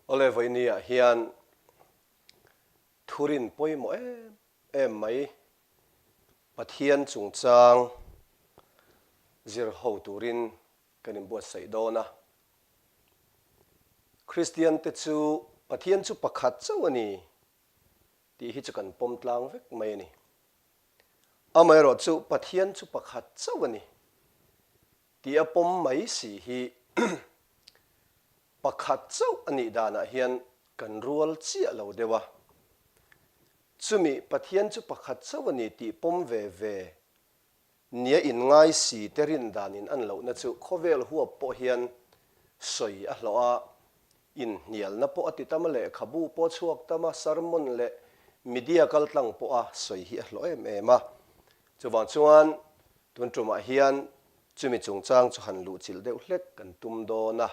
Awle vawinia hian thurin pawimawh em em mai Pathian chungchang zir ho turin kan inbuatsaih dawn a. Kristian te chu Pathian chu pakhat chauh a ni tih hi chu kan pawm tlang vek mai a ni. Amaherawh chu Pathian chu pakhat chauh a ni tih a pawm mai si hi pakhat chauh a nih danah hian kan rual chiah lo deuh a. Chumi Pathian chu pakhat chauh a ni tih pawm ve ve nia inngai si te rin danin an lohna chu khawvel huap pawh hian sawi a hlawh a, inhnialna pawh a ti tam a, lehkhabu pawh a chhuak tam a, sermon leh media kaltlang pawha sawi hi a hlawh em em a. Chuvang chuan tun tumah hian chumi chungchang chu han luhchilh deuh hlek kan tum dawn a.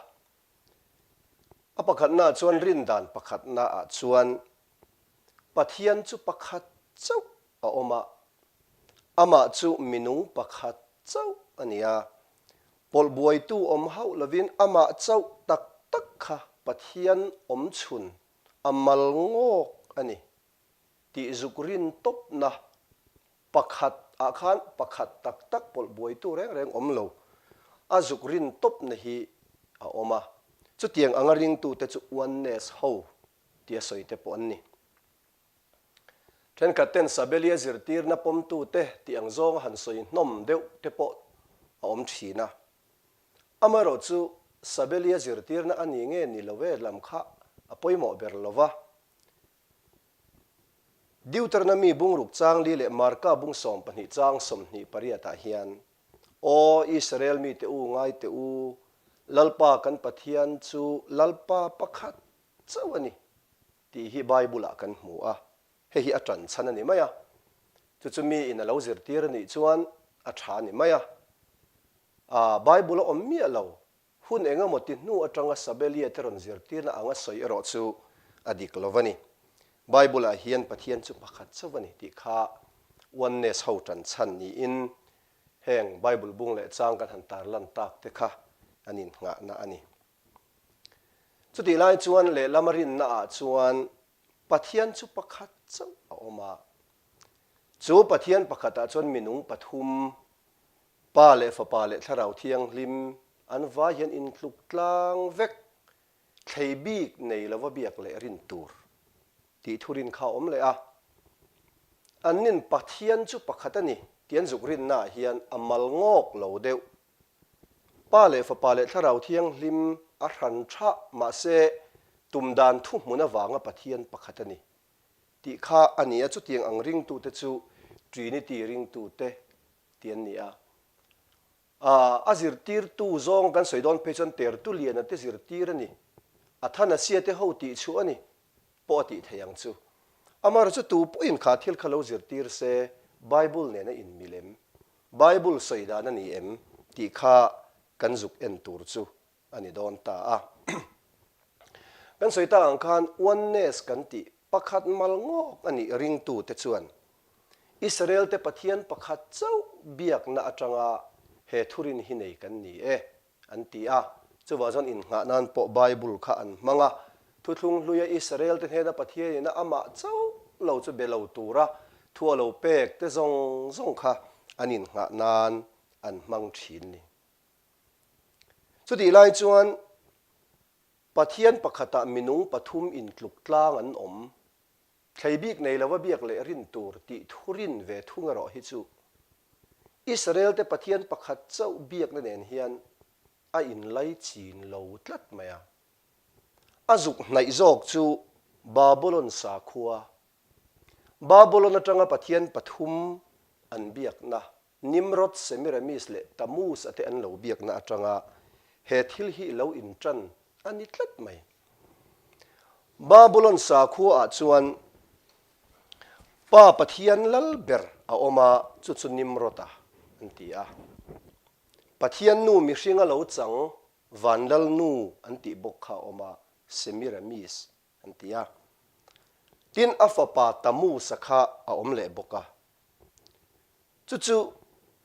A pakhatnaah chuan rin dan pakhatnaah chuan Pathian chu pakhat chauh a awm a, amah chu minung pakhat chauh a ni a. Pawlh buaitu awm hauh lovin amah chauh tak tak kha Pathian awm chhun a mal ngawk a ni tih zuk rin tawpna pakhat ah khan pakhat tak tak pawlh buaitu reng reng awm lo a zuk rin tawpna hi a awm a. Chutiang anga ringtute chu oneness ho tia sawi te pawh an ni. Thenkhat ten Sabelia zirtirna pawmtute tih ang zawnga han sawi hnawm deuh te pawh a awm thin a. Amaherawh chu Sabelia zirtirna a ni nge ni lo e lam kha a pawimawh ber lo va. Deuteronomy bungruk chang li leh Marka bung 12 chang 28 ah hian, Aw Israel mite u ngai teh u, Lalpa kan Pathian chu Lalpa pakhat chauh a ni tih hi Bible-ah kan hmu a, hei hi a ṭan chhan a ni mai a. Chu chu miin a lo zirtir a nih chuan a ṭha a ni mai a. A, Bible a awm miah lo, hun eng emaw ti hnu aṭanga Sabelia te rawn zirtirna anga sawi erawh chu a dik lo va ni. Bible-ah hian Pathian chu pakhat chauh a ni tih kha Oneness ho ṭan chhan niin heng Bible bung leh chang kan han tarlan tak te kha an innghahna a ni. Chutih lai chuan lehlam a rinna ah chuan Pathian chu pakhat chauh a awm a. Chu Pathian pakhat ah chuan minung pathum, Pa leh Fapa leh Thlarau Thianghlim an vai hian intluk tlang vek, thlei bik nei lova biak leh rin tur tih thurin kha a awm leh a. Annin Pathian chu pakhat a ni tih an zuk rinna ah hian a mal ngawk lo deuh. Pa leh Fapa leh Thlarau Thianghlim a hran tha mahse tum dan thuhmun avanga Pathian pakhat a ni tih kha a ni a, chutiang ang ringtute chu Trinity ringtute tih an ni a. A zirtirtu zawng kan sawi dawn phei chuan Tertullian-a te zirtir a ni, Athanasia te ho tih chhuah a ni pawh a tih theih ang chu. Amaherawhchu tu pawhin kha thil kha lo zirtir se Bible nena inmilem Bible sawi dan a ni em tih kha kan zuk en tur chu a ni dawn ta a. Kan sawi tak ang khan oneness kan tih pakhat mal ngawk a nih ringtute chuan Israel-te Pathian pakhat chauh biakna atanga he thurin hi nei kan ni e. An ti a, chuvang chuan innghah nan pawh Bible kha an hmang a. Thuthlung hluia Israel-te hnena Pathianin amah chauh lo chu be lo tura thu a lo pek te zawng zawng kha an innghah nan an hmang thin ni. Chutih lai chuan Pathian pakhatah minung pathum intluk tlang an awm. Thlei bik nei lova biak leh rin tur tih thu rin ve thung erawh hi chu Israel-te Pathian pakhat chauh biakna nen hian a inlai chin lo tlat mai a. A zuk hnaih zawk chu Babulon sakhua, Babulon atanga Pathian pathum an biakna Nimrod, Semiramis leh Tammuz a te an lo biakna atanga he thil hi lo intan a ni tlat mai. Babulon sakhua ah chuan Pa Pathian lal ber a awm a, chu chu Nimrod-a an ti a. Pathian nu mihringa lo chang Van Lal nu an tih bawk kha a awm a, Semiramis an ti a. Tin, a fapa Tammuz-a kha a awm leh bawk a. Chu chu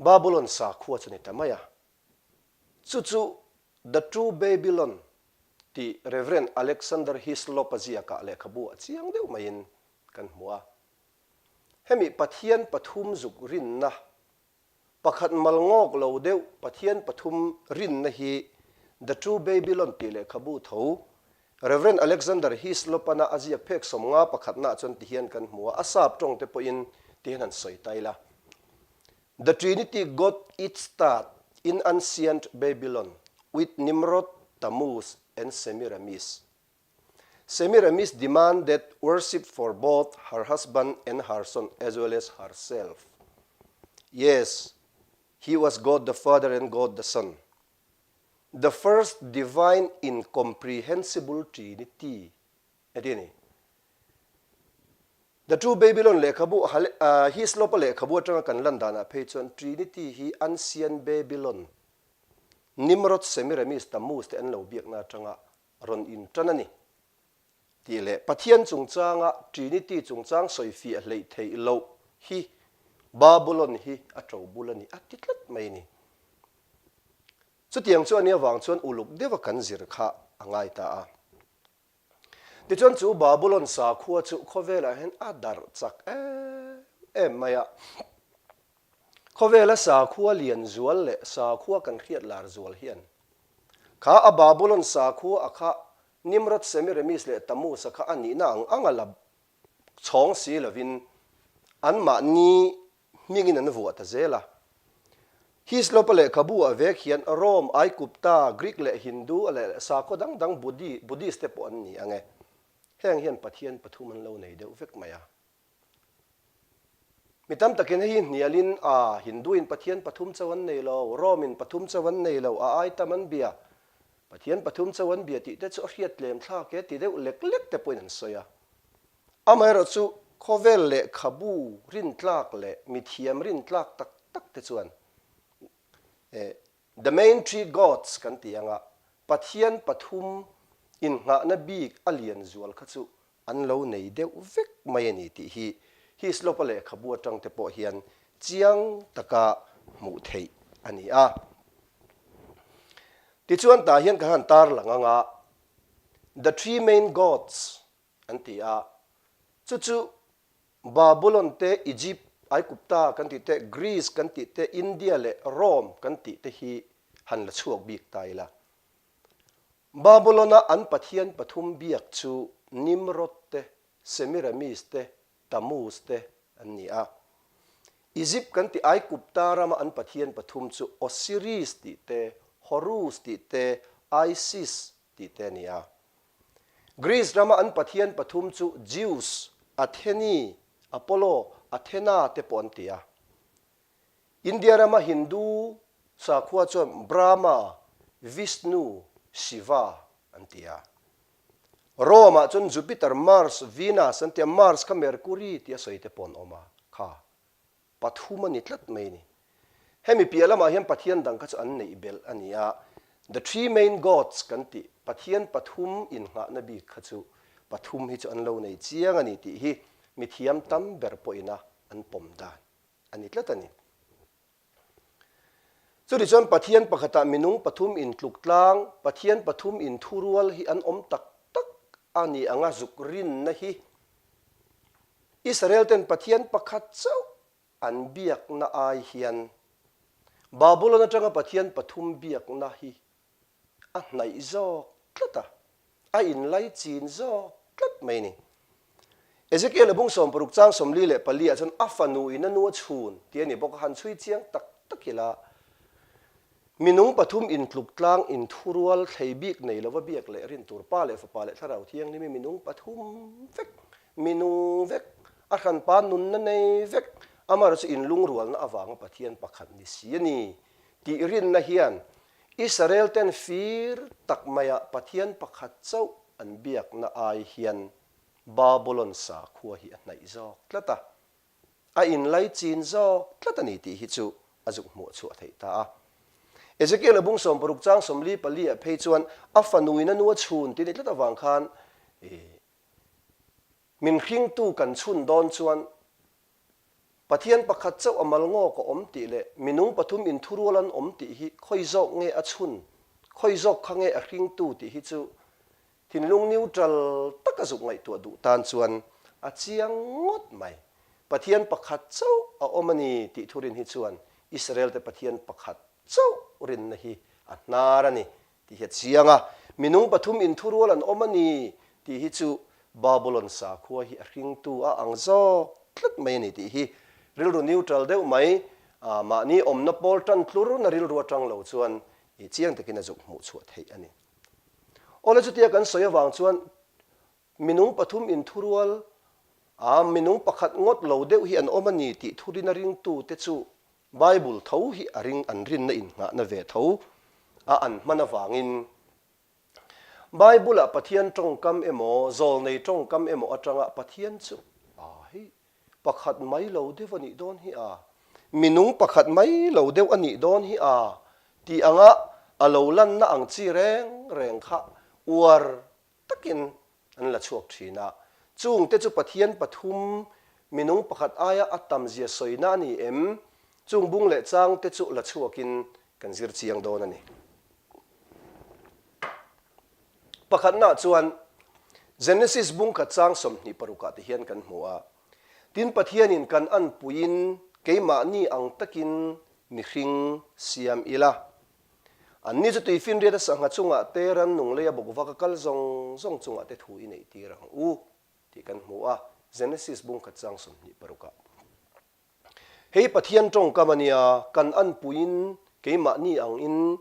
Babulon sakhua chu ni ta mai a. Chu chu The True Babylon. Tih Rev. Alexander Hislop-a ziakah lehkhabu a chiang deuh maiin kan hmu a. Hemi Pathian pathum zuk rinna, pakhat mal ngawk lo deuh Pathian pathum rinna hi The True Babylon tih lehkhabu tho Rev. Alexander Hislop-ana a ziak phek 50 pakhatnaah chuan tihian kan hmu a, a sap tawng te pawhin tihian han sawi ta ila. The Trinity got its start in ancient Babylon with Nimrod, Tammuz and Semiramis. Semiramis demanded worship for both her husband and her son as well as herself. Yes, he was God the Father and God the Son. The first divine incomprehensible Trinity a ti a ni. The True Babylon lehkhabu Hislop-a lehkhabu atanga kan lan danah phei chuan Trinity hi Ancient Babylon, Nimrod, Semiramis, Tammuz te an lo biakna atanga rawn intan a ni tih leh Pathian chungchanga Trinity chungchang sawifiah hleih theih loh hi Babylon hi a to bul a ni a ti tlat mai a ni. Chutiang chu a nih avang chuan uluk deuha kan zir kha a ngai ta a. Tichuan chu Babulon sakhua chu khawvelah hian a darh chak em em mai a. Khawvela sakhua lian zual leh sakhua kan hriat lar zual hian kha a Babulon sakhua a kha Nimrod, Semiramis leh Tammuz a kha a nihna ang ang a la chhawng si lovin anmahni hmingin an vuah ta zel a. Hislop-a lehkhabu-ah vek hian Rome, Aikupta, Greek leh Hindu leh sakhaw dang dang Buddhi, Buddhist te pawh an ni ang e. Heng hian Pathian pathum an lo nei deuh vek mai a. Mi tam takin hei hi hnialin, A, Hindu-in Pathian pathum chauh an nei lo, Rome-in pathum chauh an nei lo, a ai tam an bia, Pathian pathum chauh an bia tih te chu a hriat tlem thlak e ti deuh lek lek te pawhin an sawi a. Amaherawh chu khawvel lehkhabu rintlak leh mithiam rintlak tak tak te chuan The main three gods kan ti anga Pathian pathum innghahna bik a lian zual kha chu an lo nei deuh vek mai a ni tih hi Hislop-a lehkhabu atang te pawh hian chiang taka hmuh theih a ni a. Tichuan tah hian kan han tarlang anga The three main gods an ti a. Chu chu Babulon te, Egypt, Aikupta kan tih te, Greece kan tih te, India leh Rome kan tih te hi han la chhuak bik ta ila. Babulon-a an pathian pathum biak chu Nimrod te, Semiramis te, Tammuz te an ni a. Egypt kan tih Aikupta rama an pathian pathum chu Osiris tih te, Horus tih te, Isis tih te a ni a. Greece rama an pathian pathum chu Zeus, Atheni, Apollo, Athena te pawh an ti a. India rama Hindu sakhua chuan Brahma, Vishnu, Shiva an ti a. Rome-ah chuan Jupiter, Mars, Venus an ti a, Mars kha Mercury tia sawi te pawh an awm a kha. Pathum a ni tlat mai a ni. Hemi piah lamah hian Pathian dang kha chu an neih belh a ni a, The three main gods kan tih Pathian pathum innghahna bik kha chu pathum hi chu an lo nei chiang a ni tih hi mithiam tam ber pawhin a an pawm dan a ni tlat a ni. Chutichuan Pathian pakhatah minung pathum intluk tlang, Pathian pathum inthurual hi an awm tak tak a ni ang a zuk rinna hi Israel ten Pathian pakhat chauh an biakna ai hian Babulon atanga Pathian pathum biakna hi a hnaih zawk tlat a, a inlai chin zawk tlat mai a ni. Ezekiel-a bung 60 chang 44 ah chuan a fanu in a nu a chhun tih a ni bawk a, han chhui chiang tak tak ila minung pathum intluk tlang inthurual thlei bik nei lova biak leh rin tur Pa leh Fapa leh Thlarau Thianghlim hi minung pathum vek, minung vek, a hranpa nunna nei vek, amaherawhchu inlungrualna avanga Pathian pakhat ni si a ni tih rinna hian Israel ten fir tak maia Pathian pakhat chauh an biakna ai hian Babulon sakhua hi a hnaih zawk tlat a, a inlaichin zawk tlat a ni tih hi chu a zuk hmuh chhuah theih ta a. Ezekiel-a bung 60 chang 44 ah phei chuan a fanuin a nu a chhun tih a ni tlat avang khan min hringtu kan chhun dawn chuan Pathian pakhat chauh a mal ngawk a awm tih leh minung pathum inthurual an awm tih hi khawi zawk nge a chhun, khawi zawk kha nge a hringtu tih hi chu. Thinlung neutral taka zuk ngaihtuah duh tan chuan a chiang ngawt mai. Pathian pakhat chauh a awm a ni tih thurin hi chuan Israel-te Pathian pakhat chauh rinna hi a hnar a ni tih hi a chiang a. Minung pathum inthurual an awm a ni tih hi chu Babulon sakhua hi a hringtu a ang zawk tlat mai a ni tih hi rilru neutral deuh mai, mahni awmna pawl tan tlurna rilru atang lo chuan chiang takin a zuk hmuh chhuah theih a ni. Awle chutia kan sawi avang chuan minung pathum inthurual a minung pakhat ngawt lo deuh hi an awm a ni tih thurin a ringtute chu Bible tho hi a ring an rinna innghahna ve tho a an hman avangin Bible-ah Pathian tawngkam emaw zawlnei tawngkam emaw atanga Pathian chu a hei Pakhat mai lo deuh a nih dawn hi a, minung pakhat mai lo deuh a nih dawn hi a tih anga a lo lanna ang chi reng reng kha uar takin an la chhuak thin a. Chungte chu Pathian pathum minung pakhat aia a tamzia sawina a ni em? Chung bung leh changte chu la chhuakin kan zir chiang dawn a ni. Pakhatnaah chuan Genesis bungkhat chang 26 ah ti hian kan hmu a, Tin Pathianin kan anpuiin keimahni ang takin mihring siam ila. Anni chu tuifinriat a sangha chungah te rannung leia bawkvak a kal zawng zawng chungah te thu i neih tir ang u tih kan hmu a, Genesis bungkhat chang 26 ah. Hei Pathian tawngkam a nia, kan anpuiin keimahni angin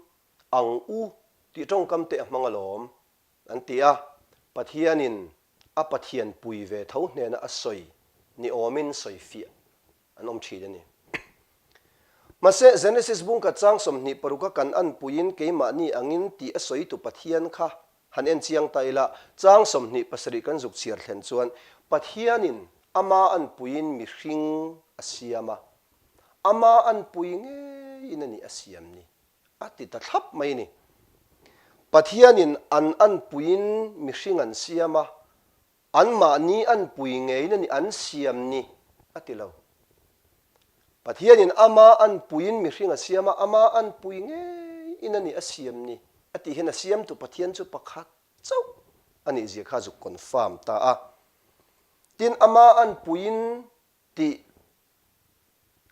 ang u tih tawngkam te a hmang alawm, an ti a. Pathianin a Pathian pui ve tho hnena a sawi ni awmin sawi fiah an awm thin a ni. Mahse, Genesis bungkhat chang 26 a kan anpuiin keimahni angin tih a sawitu Pathian kha han en chiang ta ila, chang 27 kan zuk chhiar thlen chuan Pathianin ama anpuiin mihring a siam a, ama anpui ngeiin a ni a siam ni. A ti ta thlap mai ni. Pathianin an anpuiin mihring an siam a, anmahni anpui ngeiin a ni an siam ni a ti lo. Pathianin ama anpuiin mihring a siam a, ama anpui ngeiin a ni a siam ni a tih hian a siamtu Pathian chu pakhat chauh a nih zia kha a zuk confirm ta a. Tin, ama anpuiin tih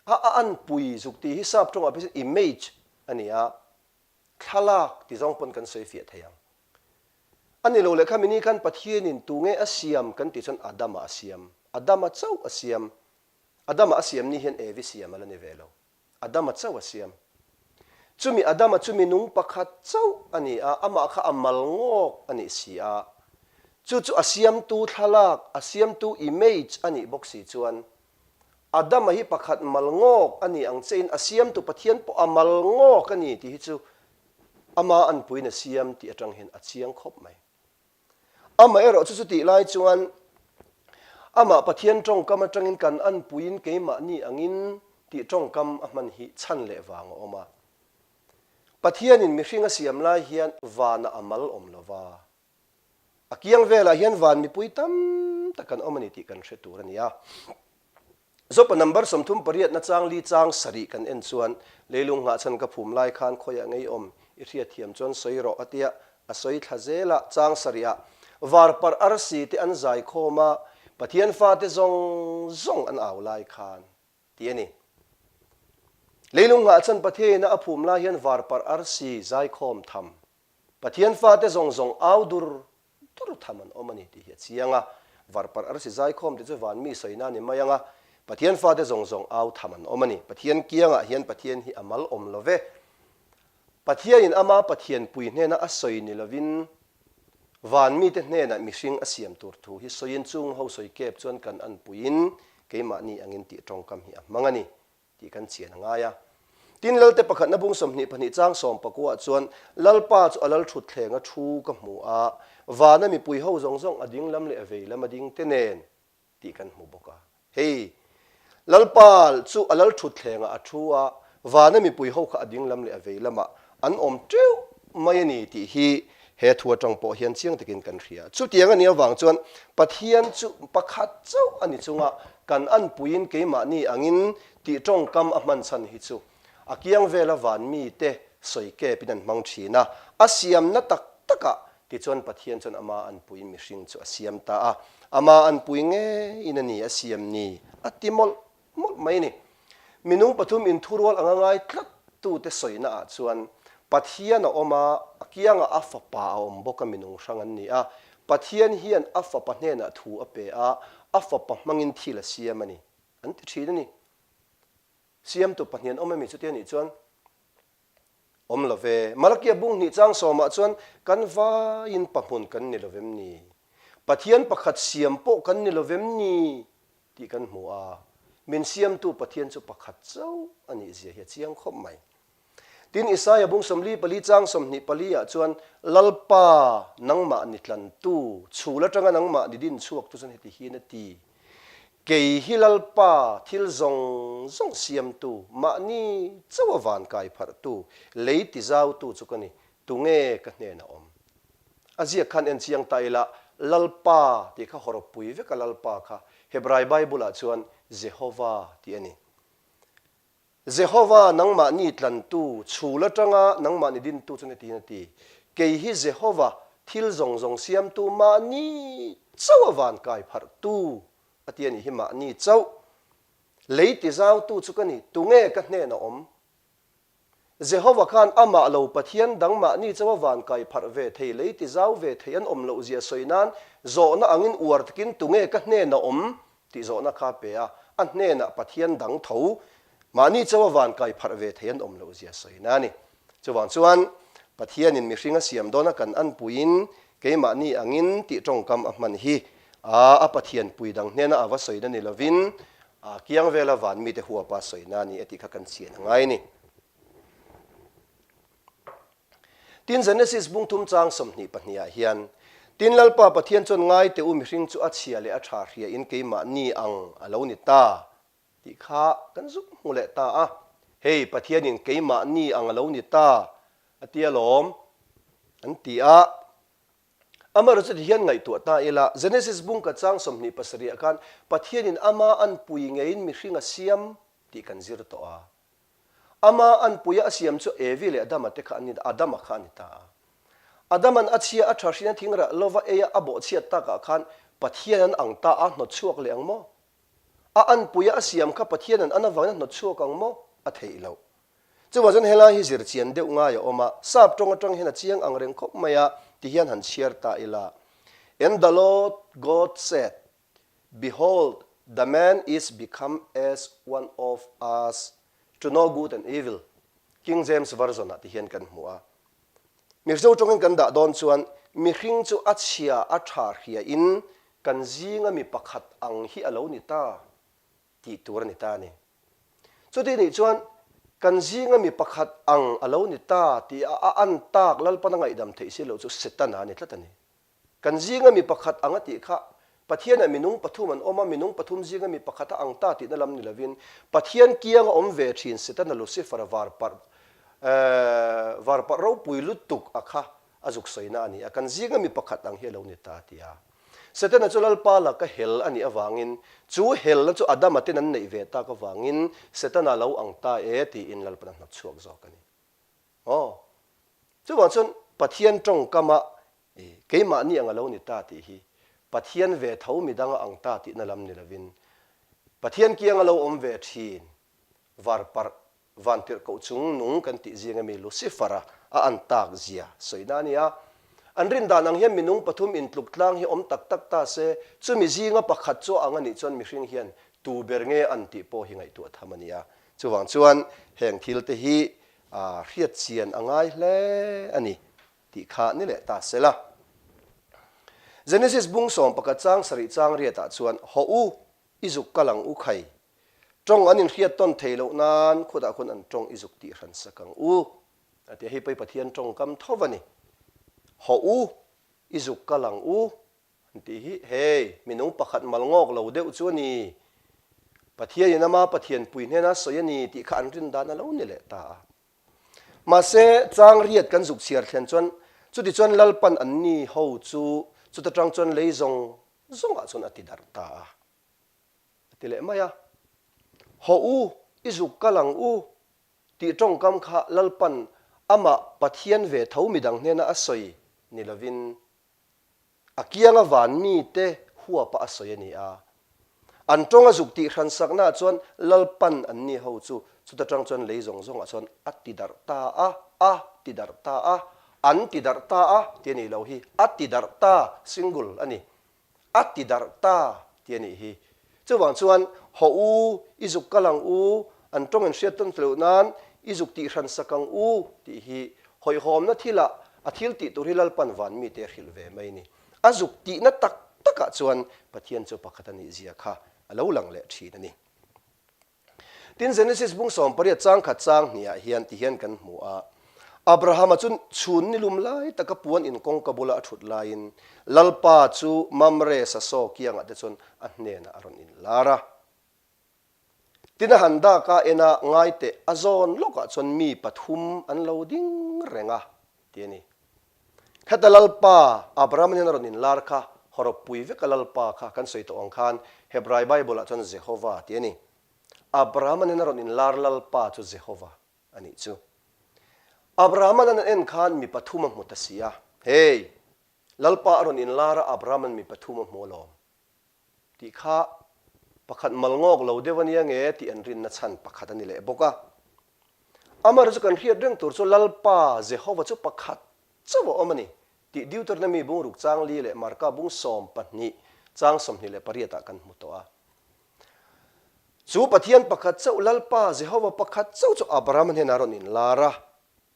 A a anpui zuk tih hi sap tawngah phei chuan image a ni a, thlalak ti zawng pawn kan sawi fiah thei ang. A ni lo leh kha mini khan Pathianin tunge a siam kan tih chuan Adama a siam, Adama chauh a siam. Adama a siam ni hian Evi siam a la ni ve lo. Adama chauh a siam. Chumi Adama chu minung pakhat chauh a ni a, amah kha a mal ngawk a nih si a. Chu chu a siamtu thlalak, a siamtu image a nih bawk si chuan Adama hi pakhat mal ngawk a ni ang chein a siamtu Pathian pawh a mal ngawk a ni tih hi chu ama anpuiin a siam tih atang hian a chiang khawp mai. Amaherawh chu chutih lai chuan amah Pathian tawngkam atangin kan anpuiin keimahni angin tih tawngkam a hman hi chhan leh vang a awm a. Pathianin mihring a siam lai hian vanah a mal awm lo va. A kiang velah hian van mipui tam tak an awm a ni tih kan hre tur a ni a. Zopa number 38 na chang li chang sarih kan en chuan leilung nghah chhan ka phum lai khan khawiah ngei awm i hriatthiam chuan sawi rawh a tia a sawi thla zel a, chang sarih ah varparh arsi te an zai khawm a, Pathian fate zawng zawng an au lai khan tih a ni. Leilung nghah chhan Pathiaina a phum lai hian varparh arsi zai khawm tham Pathian fate zawng zawng au dur dur tham an awm a ni tih hi a chiang a, varparh arsi zaikhawm tih chu van mi sawina a ni mai ang a, Pathian fate zawng zawng au tham an awm a ni. Pathian kiangah hian Pathian hi a mal awm lo ve. Pathianin ama Pathian pui hnena a sawi ni lovin van mite hnenah mihring a siam tur thu hi sawiin chung ho sawi kep chuan kan anpuiin keimahni angin tih tawngkam hi a hmang a ni. Tih kan chian a ngai a. Tin, Lalte pakhatna bung 22 chang sawmpakua chuan Lalpa chu a lal thutthleng a thu ka hmu a, vana mipui ho zawng zawng a ding lam leh a vei lam a ding te nen tih kan hmu bawk a. Hei, Lalpa chu a lal thutthlengah a thu a, vana mipui ho kha a ding lam leh a vei lamah an awm teuh mai a ni tih hi he thu atang pawh hian chiang takin kan hria. Chutiang a nih avang chuan Pathian chu pakhat chauh a ni chunga kan anpuiin keimahni angin tih tawngkam a hman chhan hi chu a kiang vela van mite sawi kepin an hmang thin a, a siamna tak takah. Tichuan Pathian chuan ama anpui mihring chu a siam ta a, ama anpui ngeiin a ni a siam ni a ti mawlh mawlh mai a ni. Minung pathum inthurual anga ngai tlat tute sawina ah chuan Pathian a awm a, a kiangah a fapa a awm bawk a minung hrang an ni a, Pathian hian a fapa hnenah thu a pe a, a fapa hmangin thil a siam a ni an ti thin a ni. Siamtu pahnian awm emi chutia nih chuan Awm lo ve. Malakia bung hnih chang sawmah chuan kan vaiin pahmun kan ni lo vem ni? Pathian pakhat siam pawh kan ni lo vem ni? tih kan hmu a. Min siamtu Pathian chu pakhat chauh a nih zia hi a chiang khawp mai. Tin, Isaia bung 44 chang 24 ah chuan Lalpa nangmah ni tlantu, chhul atanga nangmah ni din chhuaktu chuan heti hian a ti. Kei hi Lalpa thil zawng zawng siamtu, mahni chauha van kai pharhtu, lei tizautu chu ka ni, tunge ka hnenah awm? A ziak khan en chiang ta ila, Lalpa tih kha hawrawppui vek a Lalpa kha Hebrai Bible-ah chuan Jehova tih a ni. Jehova nangmahni tlantu, chhul atanga nangmahni dintu chu hetihin a ti, Kei hi Jehova, thil zawng zawng siamtu, mahni chauh a van kai pharhtu a ti a nih hi, mahni chauh lei tizautu chu ka ni, tunge ka hnenah awm? Jehova khan amah lo Pathian dang mahni chauh a van kai pharh ve thei, lei tizau ve thei an awm loh zia sawi nan zawhna angin uar takin tunge ka hnenah awm? Tih zawhna kha a pe a, a hnenah Pathian dang tho mahni chauh a van kai pharh ve thei an awm loh zia sawina a ni. Chuvang chuan Pathianin mihring a siam dawn a kan anpuiin keimahni angin tih tawngkam a hman hi a a Pathian pui dang hnena a va sawina ni lovin a kiang vela van mite huapa sawina a ni a tih kha kan chian a ngai a ni. Tin, Genesis bung thum chang 22 ah hian, Tin, Lalpa Pathian chuan ngai teh u mihring chu a chhia leh a tha hria in keimah ni ang a lo ni ta tih kha kan zuk hmu leh ta a. Hei, Pathianin keimah ni ang a lo ni ta a ti alawm an ti a. Amaherawhchu ti hian ngaihtuah ta ila, Genesis bung ka chang 27 ah khan Pathianin ama anpui ngeiin mihring a siam tih kan zir tawh a. Ama anpuia a siam chu Evi leh Adama te kha an ni, Adama kha a ni ta a. Adaman a chhia a tha hrin a thing rah lova eia a bawhchhiat takah khan Pathian an ang ta a hnawt chhuak leh ang maw? A anpuia a siam kha Pathian an an avangin a hnawt chhuak ang maw? A theih loh. Chuvang chuan helai hi zir chian deuh ngai a awm a, sap tawng atang hian a chiang ang reng khawp mai a, ti hian han chhiar ta ila. And the Lord God said, Behold, the man is become as one of us to know good and evil, King James Version ah ti hian kan hmu a. Mizo tawngin kan dah dawn chuan mihring chu a chhia a tha hria in kan zinga mi pakhat ang hi a lo ni ta tih tur a ni ta a ni. Chuti nih chuan kan zinga mi pakhat ang a lo ni ta tih a a an tak Lalpan a ngaihdam theih si loh chu Setana a ni tlat a ni. Kan zinga mi pakhat ang a tih kha Pathianah minung pathum an awm a, minung pathum zinga mi pakhat a ang ta tihna lam ni lovin Pathian kianga awm ve thin Setana Lucifer-a varparh varparh ropui lutuk a kha a zuk sawina a ni a, kan zinga mi pakhat ang hi a lo ni ta a ti a. Setana chu Lalpa laka hel a nih avangin chu helna chu Adama ten an neih ve tak avangin Setana lo ang ta e tiin Lalpan a hnawtchhuak zawk a ni. Aw. Chuvang chuan Pathian tawngkama keimahni ang a lo ni ta tih hi Pathian ve tho midang a ang ta tihna lam ni lovin Pathian kianga lo awm ve thin varparh vantirhkoh chung nung kan tih zinga mi Lucifer-a a an tak zia sawina a ni a. An rin dan ang hian minung pathum intluk tlang hi awm tak tak ta se, chumi zinga pakhat chu a ang a nih chuan mihring hian tu ber nge an tih pawh hi ngaihtuah tham a ni a. Chuvang chuan heng thil te hi a hriat chian a ngai hle a ni tih kha ni leh ta se la. Genesis bung 11 chang sarih chang riatah chuan, Hawh u, i zuk kal ang u khai. Tawng an inhriat tawn thei loh nan khutah khuan an tawng i zuk tih hran sak ang u. A ti a, hei pawh hi Pathian tawngkam tho a ni. Hawh u, i zuk kal ang u. An tih hi, hei, minung pakhat mal ngawk lo deuh chu a ni. Pathianin ama Pathian pui hnena sawi a ni tih kha an rin dan a lo ni leh ta a. Mahse, chang riat kan zuk chhiar thlen chuan, chuti chuan Lalpan anni ho chu chuta tang chuan lei zawng zawngah chuan a ti darh ta a. A ti leh mai a. Hawh u, i zuk kal ang u, Tih tawngkam kha Lalpan amah Pathian ve tho midang hnena a sawi ni lovin. A kianga van mite huapa a sawi a ni a. An tawng a zuk tih hran saknaah chuan Lalpan anni ho chu chuta tang chuan lei zawng zawngah chuan a ti darh ta a, a ti darh ta a, an ti darh ta a tih a nih loh hi, a ti darh ta, single, a ni. A ti darh ta tih a nih hi. Chuvang chuan haw u, i zuk kal ang u, an tawng in hriat tawn tleuh nan i zuk tih hran sak ang u tih hi hawihhawmna thilah a thil tih tur hi Lalpan van mite a hrilh ve mai a ni. A zuk tihna tak takah chuan Pathian chu pakhat a nih zia kha a lo lang leh thin a ni. Tin, Genesis bung 18 chang khat chang hniah hian ti hian kan hmu a, Abrahama chu chhun ni lum lai taka puan in kawngka bula a thut laiin Lalpa chu Mamre sasaw kiangah te chuan a hnenah a rawn inlar a. Tin a han dak a, en a, ngai teh, a zawn lawkah chuan mi pathum an lo ding reng a, ti a ni. Khata Lalpa, Abraham hian a rawn inlar kha, hawrawppui veka Lalpa kha kan sawi tawh ang khan Hebrai Bible-ah chuan Jehova ti a ni. Abraham hian a rawn inlar Lalpa chu Jehova a nih chu. Abraham-an an en khan mi pathum a hmu ta si a, Hey, Lalpa a rawn inlar a, Abraham-an mi pathum a hmu alawm. Tih kha pakhat mal ngawk lo deuh a nia nge tih an rinna chhan pakhat a ni leh bawk a. Amar chu kan hriat reng tur chu Lalpa Jehova chu pakhat chauh a awm a ni tih Deuteronomy bung ruk chang li leh Marka bung 12 chang 28 ah kan hmu tawh a. Chu Pathian pakhat chauh Lalpa Jehova pakhat chauh chu Abraham hnenah a rawn inlar a.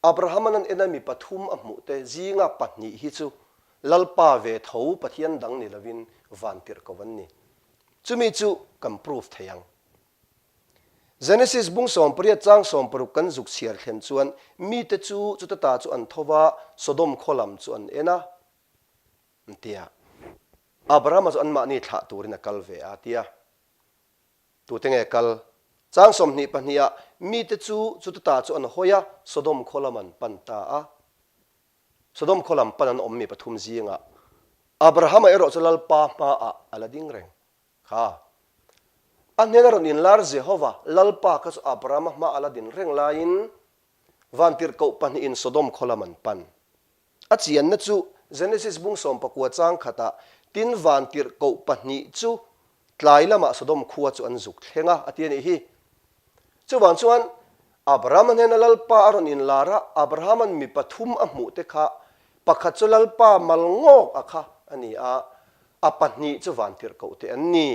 Abraham-an an ena mi pathum a hmuh te zinga pahnih hi chu Lalpa ve tho Pathian dang ni lovin van tirh ko an ni. Chumi chu kan proof thei ang. Genesis bung 18 chang 60 kan zuk chhiar thlen chuan mite chu chuta ta chu an tho va, Sodom khaw lam chu an en a, an ti a. Abraham-a chu anmahni thlah turin a kal ve a, a ti a. Tute nge kal? Chang 22 ah mite chu chuta ta chu an hawi a, Sodom khaw lam an pan ta a. Sodom khaw lam pan an awm mi pathum zingah Abrahama erawh chu Lalpa hmaah a la ding reng. Kha. A hnena rawn inlar Jehova, Lalpa kha chu Abrahama hmaah a la din reng laiin vantirhkoh pahnihin Sodom khaw lam an pan. A chianna chu Genesis bung 19 chang khatah tin vantirhkoh pahnih chu tlai lamah Sodom khua chu an zuk thleng a, a ti a nih hi. Chuvang chuan Abraham-a hnena Lalpa a rawn inlar a, Abraham-a'n mi pathum a hmuh te kha pakhat chu Lalpa mal ngawk a kha a ni a, a pahnih chu vantirhkoh te an ni.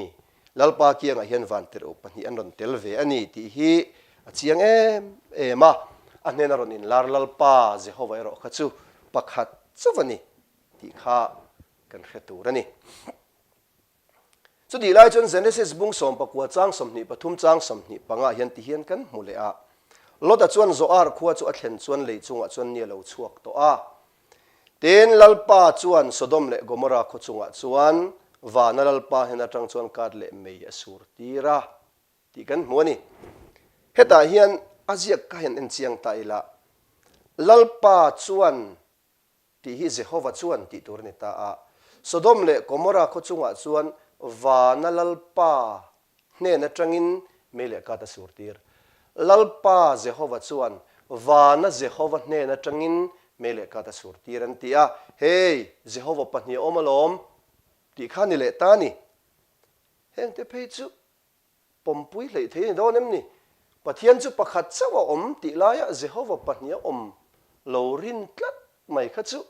Lalpa kiangah hian vantirh pahnih an rawn tel ve a ni tih hi a chiang em em a, a hnena rawn inlar Lalpa Jehova erawh kha chu pakhat chauh a ni tih kha kan hre tur a ni. Chutih lai chuan Genesis bung 19 chang 23 chang 25 hian ti hian kan hmu leh a, Lota chuan Zoar khua chu a thlen chuan lei chungah chuan ni a lo chhuak tawh a, Tin, Lalpa chuan Sodom leh Gomorra khaw chungah chuan vana Lalpa hnen atang chuan kat leh mei a sur tir a tih kan hmu a ni. Hetah hian a ziak kha hian en chiang ta ila, Lalpa chuan tih hi Jehova chuan tih tur a ni ta a. Sodom leh Gomorra khaw chungah chuan vana Lalpa Hnen atangin mei leh kat a sur tir. Lalpa Jehova chuan vana Jehova hnen atangin mei leh kat a sur tir an ti a, Hey, Jehova pahnih a awm alawm tih kha ni leh ta ni. Hengte phei chu pawmpui hleih thei a ni dawn em ni? Pathian chu pakhat chauh a awm tih laia Jehova pahnih a awm lo rin tlat mai kha chu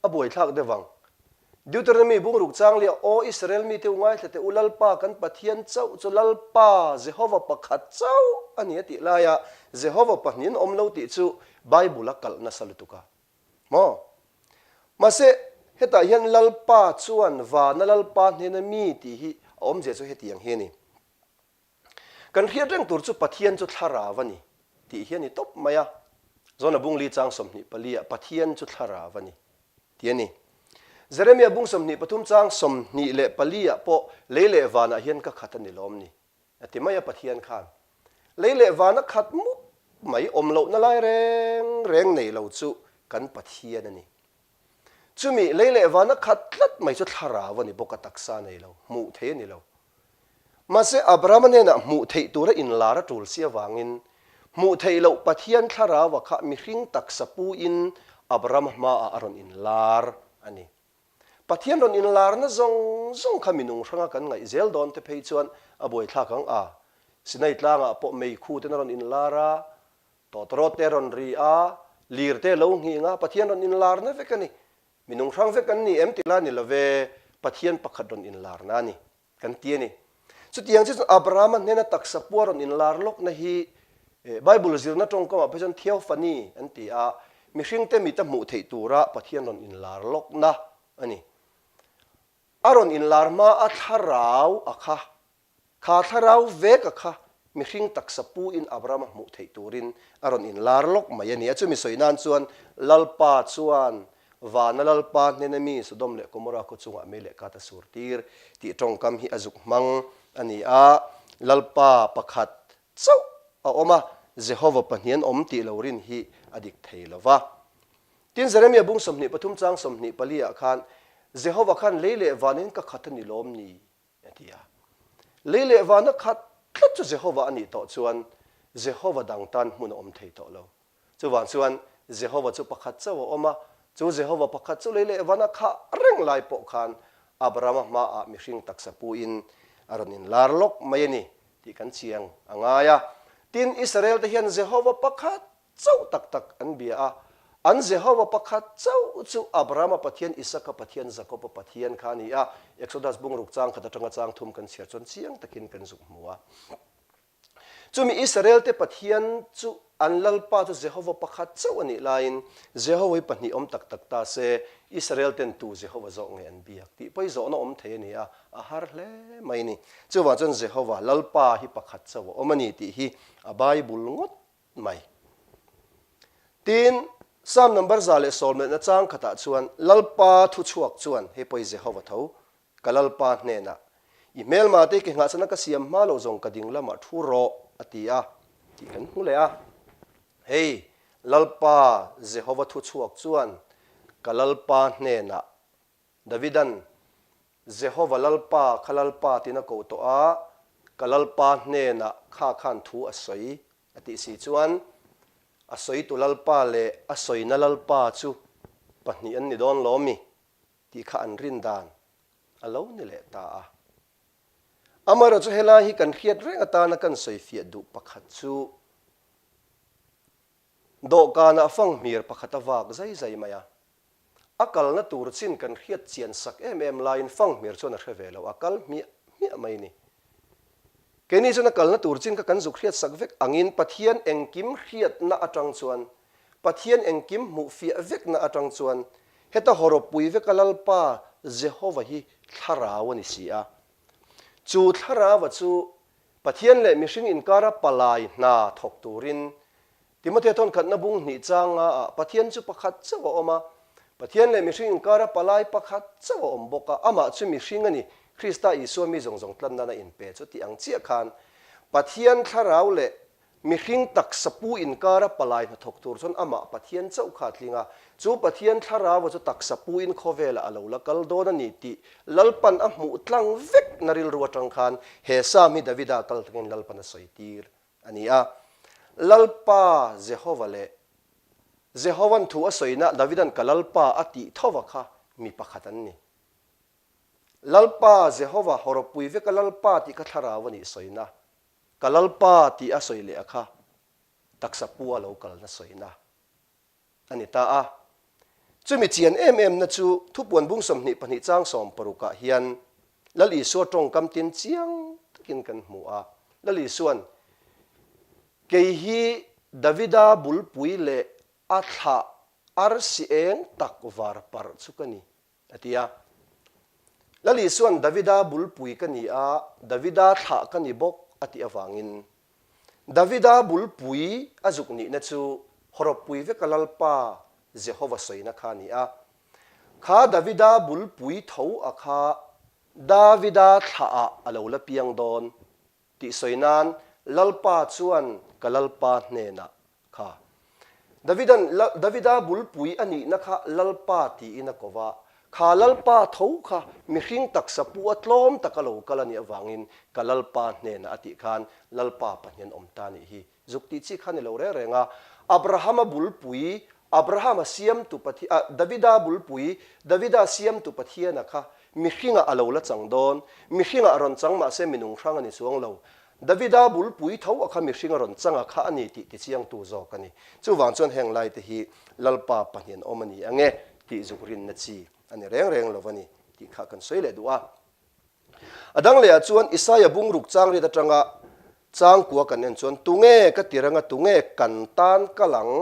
A buaithlak deuh vang. Deuteronomy bungruk chang leh Aw Israel mite u ngaithla teh u Lalpa kan Pathian chauh chu Lalpa Jehova pakhat chauh a ni a tih laia Jehova pahnihin awm lo tih chu Bible a kalh nasa lutuk a. Maw? Mahse, hetah hian Lalpa chuan vana Lalpa hnena mi tih hi a awmzia chu hetiang hi a ni. Kan hriat reng tur chu Pathian chu thlarau a ni tih hi a ni tawp mai a. Zona bung li chang 24 ah Pathian chu thlarau a ni tih a ni. Jeremia bung 23 chang 24 ah pawh lei leh vanah hian ka khat a ni lawm ni a ti mai a Pathian khan. Lei leh vana khat mup mai awm lohna lai reng reng nei lo chu kan Pathian a ni. Chumi lei leh vana khat tlat mai chu thlarau a ni bawk a taksa nei lo, hmuh thei a ni lo. Mahse Abrahama hnenah hmuh theih tura inlar a tul si avangin hmuh theih loh Pathian thlaraua kha mihring taksa puin Abrahama hmaah a rawn inlar a ni. Pathian rawn inlarna zawng zawng kha minung hranga kan ngaih zel dawn te phei chuan a buaithlak ang a. Sinai tlangah pawh meikhu ten a rawn inlar a, tawtawrawt te a rawn ri a, lir te a lo nghing a, Pathian rawn inlarna vek a ni. Minung hrang vek an ni em ti la ni love, Pathian pakhat rawn inlarna a ni kan ti a ni. Chutiang chu chuan Abrahama hnena taksa pua rawn inlar lawkna hi Bible zirna tawngkamah phei chuan theophany an ti a, mihringte mita hmuh theih tura Pathian rawn inlar lawkna a ni. A rawn inlar hma a thlarau a kha Kha thlarau vek a kha mihring taksa pu in Abraham a hmuh theih turin a rawn inlar lawk mai a ni a. Chumi sawi nan chuan Lalpa chuan vana Lalpa hnena mi Sodom leh Gomorrah khaw chungah mei leh kat a sur tir tih tawngkam hi a zuk hmang a ni a. Lalpa pakhat chauh a awm a, Jehova Pahnian awm tih lo rin hi a dik thei lo va. Tin, Jeremia bung 23 chang 24 ah khan Jehova khan lei leh vanin ka khat a ni lawm ni? A ti a. Lei leh vana khat tlat chu Jehova a nih tawh chuan Jehova dang tan hmun a awm thei tawh lo. Chuvang chuan Jehova chu pakhat chauh a awm a, chu Jehova pakhat chu lei leh vana khah reng lai pawh khan Abrahama hmaah mihring taksa puin a rawn inlar lawk mai a ni tih kan chiang a ngai a. Tin, Israel-te hian Jehova pakhat chauh tak tak an bia a, an Jehova pakhat chauh chu Abrahama Pathian, Isaka Pathian, Jakoba Pathian kha a ni a, Exodus bungruk chang khat atanga chang thum kan chhiar chuan chiang takin kan zuk hmu a. Chumi Israelte Pathian chu an Lalpa chu Jehova pakhat chauh a nih laiin Jehova hi pahnih awm tak tak ta se, Israelten tu Jehova zawh nge an biak tih pawh hi zawhna awm thei a ni a, a har hle mai a ni. Chuvang chuan Jehova, Lalpa hi pakhat chauh a awm a ni tih hi a Bible ngawt mai. Tin, Psalm number 110 melhna chang khatah chuan Lalpa thuchhuak chuan, Hei pawh hi Jehova tho, ka Lalpa hnenah, I hmelmate i ke nghahchana ka siam hma loh zawng ka ding lamah thu rawh, a ti a, tih kan hmu leh a. Hei, Lalpa Jehova thuchhuak chuan ka Lalpa hnenah, Davidan, Jehova Lalpa kha Lalpa tiin a ko tawh a, ka Lalpa hnenah kha khan thu a sawi a tih si chuan, a sawitu Lalpa leh a sawina Lalpa chu pahnih an ni dawn lo mi? tih kha an rin dan a lo ni leh ta a. Amaherawhchu helai hi kan hriat reng atana kan sawifiah duh pakhat chu, dawhkanah fanghmir pakhat a vak zai zai mai a, A kalna tur chin kan hriat chian sak em em laiin fanghmir chuan a hre ve lo, a kal hmiah hmiah mai ni. Keini chuan a kalna tur chin kha kan zuk hriat sak vek angin Pathian engkim hriatna atang chuan, Pathian engkim hmuh fiah vekna atang chuan heta hawrawppui veka Lalpa Jehova hi thlarau a ni si a. Chu thlaraua chu Pathian leh mihring inkara palai hna thawk turin Timothea thawnkhatna bung hnih changa ah Pathian chu pakhat chauh a awm a, Pathian leh mihring inkara palai pakhat chauh a awm bawk a, amah chu mihring a ni, Krista Isua mi zawng zawng tlan nana inpe chu tih ang chiah khan Pathian thlarau leh mihring taksa pu inkara palai hnathawk tur chuan amah Pathian chauh kha a tling a, chu Pathian thlaraua chu taksa pu in khawvelah a lo la kal dawn a ni tih Lalpan a hmuh tlang vek na rilru atang khan he Psalm hi Davida kal tangin Lalpan a sawi tir a ni a. Lalpa Jehova leh Jehovan thu a sawina Davidan ka Lalpa a tih thova kha mi pakhat an ni. Lalpa Jehova hawrawppui veka Lalpa tih kha thlarau a nih sawina, ka Lalpa tih a sawi leh a kha taksa pu a lo kalna sawina. a ni ta a. Chumi chian em emna chu thupuan bung 22 chang 60 ah hian Lal Isua tawngkam tin chiang takin kan hmu a. Lal Isua'n, Kei hi Davida bulpui leh a thlah arsi eng tak var parh chu ka ni, a ti a. Lal Isua'n Davida bulpui ka ni a, Davida thlah ka ni bawk a tih avangin Davida bulpui a zuk nihna chu hawrawppui veka Lalpa Jehova sawina kha a ni a. Kha Davida bulpui tho a kha Davida thlahah a lo la piang dawn tih sawi nan Lalpa chuan ka Lalpa hnenah kha Davidan Davida bulpui a nihna kha Lalpa tiin a ko va, kha Lalpa tho kha mihring taksa pu a tlawm taka lo kal a nih avangin ka Lalpa hnenah a tih khan Lalpa Pahnian awm ta nih hi zuk tih chi kha ni lo reng reng a. Abrahama bulpui Abrahama siamtu Pathian, ah, Davida bulpui, Davida siamtu Pathiana kha mihringah a lo la chang dawn. Mihringah a rawn chang mahse minung hrang a ni chuang lo. Davida bulpui tho a kha mihring a rawn chang a kha a ni tih tichiangtu zawk a ni. Chuvang chuan heng laite hi Lalpa pahnian awm a ni ang e tih zuk rinna chi a ni reng reng lo a ni tih kha kan sawi leh duh a. A dang lehah chuan Isaia bungruk changriat atanga changkua kan en chuan tunge ka ti ranga tunge kan tan kal ang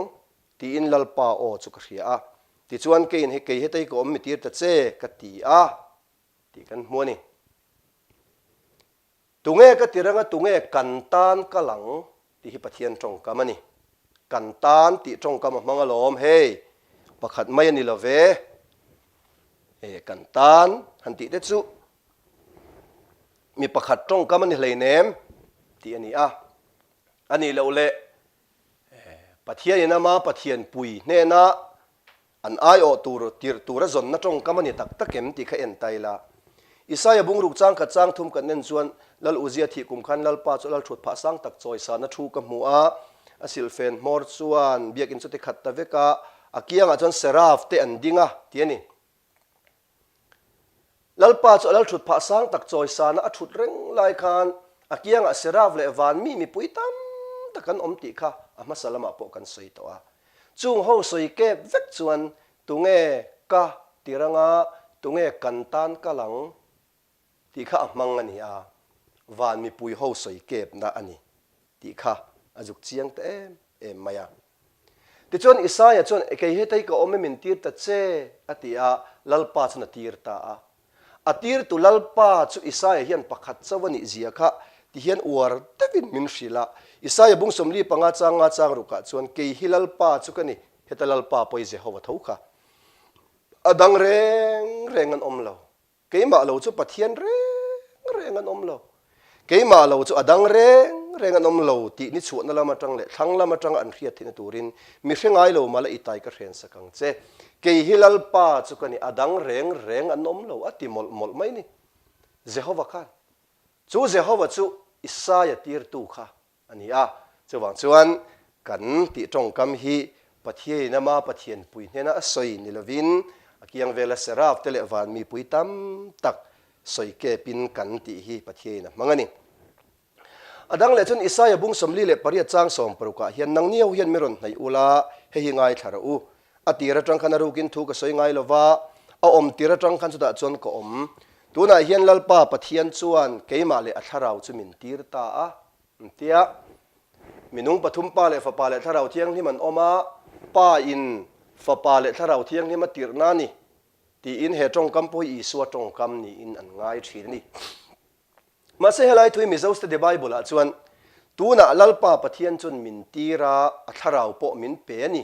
tiin Lalpa aw chu ka hria a. Tichuan keiin hei kei hetei ka awm mi tir ta che ka ti a tih kan hmu a ni. Tunge ka ti ranga tunge kan tan kal ang tih hi Pathian tawngkam a ni. Kan tan tih tawngkam a hmang alawm hei pakhat mai a ni lo ve. E kan tan han tih te chu mi pakhat tawngkam a ni hleinem tih a ni a. A nih loh leh Pathianin ama Pathian pui hnena an aiawh tur tirh tura zawnna tawngkam a ni tak tak em tih kha en ta ila. Isaia bungruk chang khat chang thum kan en chuan Lal Uzia thih kum khan Lalpa chu Lal thut phah sang tak chawi sana thu ka hmu a, a silhfen hmawr chuan biakinn chu ti khat ta vek a, a kiangah chuan Seraf te an ding a ti a ni. Lalpa chu a lal thut phah sang tak chawi sana a thut reng lai khan a kiangah Seraf leh van mi mipui tam tak an awm tih kha a hmasa lamah pawh kan sawi tawh a. Chung ho sawi kep vek chuan tunge ka ti ranga tunge kan tan kal ang tih kha a hmang a ni a, van mipui ho sawi kepna a ni tih kha a zuk chiang ta em em mai a. Tichuan Isaia chuan, Kei hetei ka awm e min tir ta che, a ti a, Lalpa chuan a tir ta a. A tirtu Lalpa chu Isaia hian pakhat chauh a nih zia kha ti hian uar deuhin min hrilh a. Isaia bung 45 chang nga chang rukah chuan, Kei hi Lalpa chu ka ni, heta Lalpa pawh i Jehova tho kha. A dang reng reng an awm lo. Keimah lo chu Pathian reng reng an awm lo. Keimah lo chu a dang reng reng an awm lo tih ni chhuahna lam atang leh thlang lam atanga an hriat theihna turin mi hre ngai lo mah la i tai ka hren sak ang che. Kei hi Lalpa chu ka ni, a dang reng reng an awm lo a ti mawlh mawlh mai ni. Jehova khan chu Jehova chu Isaia tirtu kha A ni a, chuvang chuan kan tih tawngkam hi Pathiain ama Pathian pui hnena a sawi ni lovin a kiang vela Seraf te leh van mipui tam tak sawi kepin kan tih hi Pathiain a hmang a ni. A dang leh chuan Isaia bung 48 chang sawmparukah hian nangni ho hian mi rawn hnaih ula, hei hi ngaithla rawh u. A tir atang khan a rukin thu ka sawi ngai lova, a awm tir atang khan chutah chuan ka awm. Tunah hian Lalpa Pathian chuan keimah leh a thlarau chu min tir ta a. Tia minung pathum Pa leh Fapa leh Thlarau Thianghlim an awm a, Pa in Fapa leh Thlarau Thianghlim a tirhna a ni tiin he tawngkam pawh hi Isua tawngkam niin an ngai thin a ni. Mahse helai thui Mizo Study Bible ah chuan tunah Lalpa Pathian chuan min tir a, a Thlarau pawh min pe a ni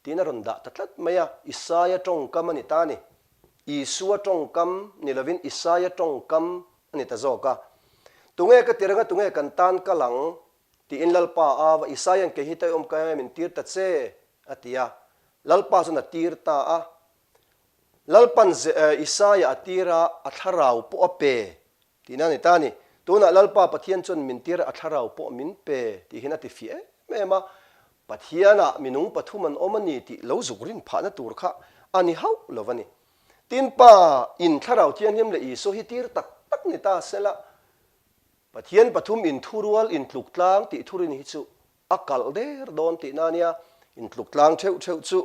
Tiin a rawn dah ta tlat mai a, Isaia tawngkam a ni ta a ni. Isua tawngkam ni lovin Isaia tawngkam a ni ta zawk a. Tunge ka ti reng a, tunge kan tan kal ang? tiin Lalpa a va, Isaia'n kei hi tai awm ka em min tir ta che, a ti a. Lalpa chuan a tir ta a. Lalpa'n Isaia a tir a, a thlarau pawh a pe. Tihna a ni ta a ni. Tunah Lalpa Pathian chuan min tir a thlarau pawh min pe tih hian a ti fiah em em a. Pathianah minung pathum an awm a ni tih lo zuk rin phahna tur kha a ni hauh lo a ni. Tin, Pa in Thlarau Thianghlim leh Isua hi tir tak tak ni ta sela, Pathian pathum inthurual intluktlang tih thurin hi chu a kalh der dawn tihna a nia, intluktlang theuh theuh chu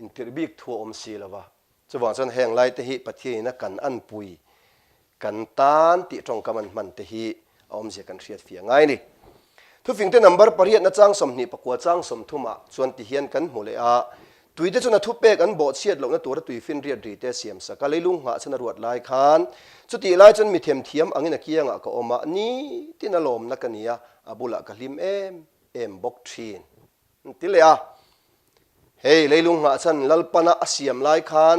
intirh bik thu a awm si lo va. Chuvang chuan heng laite hi Pathianin a kan anpui, kan tan tih tawngkam an hman te hi a awmzia kan hriat fiah ngai a ni. Thufingte number pariatna chang 24 chang 30 ah chuan ti hian kan hmu leh a, Tuite chuan a thupek an bawhchhiat lohna tura tuifinriat ri te siam sak a, leilung nghah chhan a ruat lai khan chutih lai chuan mi themthiam angin a kiangah ka awm a, nitin a lawmna ka ni a, a bulah ka hlim em em bawk thin. An ti leh a, Hei leilung nghah chhan Lalpana a siam lai khan